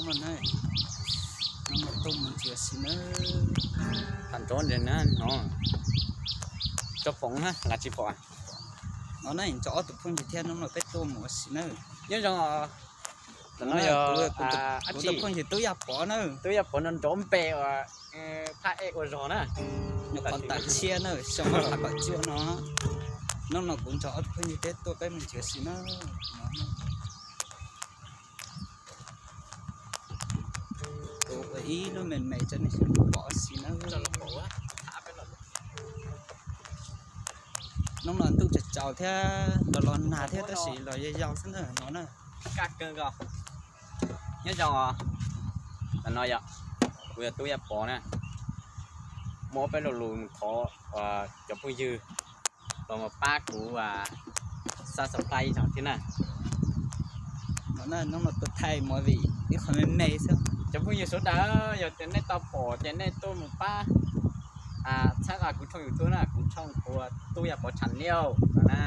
Hnub no tuaj mus ntsia si na. Tham ntsoov ntawm na no, tso pom na los tsis pom? No na, tso ob tug phooj ywg thiab, hnub no peb tuaj mus ua si na. Nyob zoo, no yog kuv tus phooj ywg Tub Yaj Pov na. Tub Yaj Pov no nrov npe uas phaj ej ua zog na. Nyuam qhuav tawm tshiab na, xyoo ob phav kaum cuaj no. Hnub no kuv nrog ob tug phooj ywg thiab tuaj peb mus ntsia si na. Kuv ua ib lub me me tso nej sawv daws pom si na. Hnub no ntuj tsaus tsaus thiab los los nag thiab tab sis los yau yau xwb na no na. Kaj kawg nkaus. Nyob zoo, no yog kuv yog Tub Yaj Pov na. Muab peb lo lus mus thov cov phooj ywg los mus pab kuv subscribe ib zaug thiab na. Hnub no tuaj thaij movie ib qho me me xwb. Cov phooj ywg sawv daws, yog tias nej tau pom ces nej tuaj mus pab txhawb nqa kuv tshooj YouTube na, kuv tshooj hu ua Tub Yaj Pov channel no na.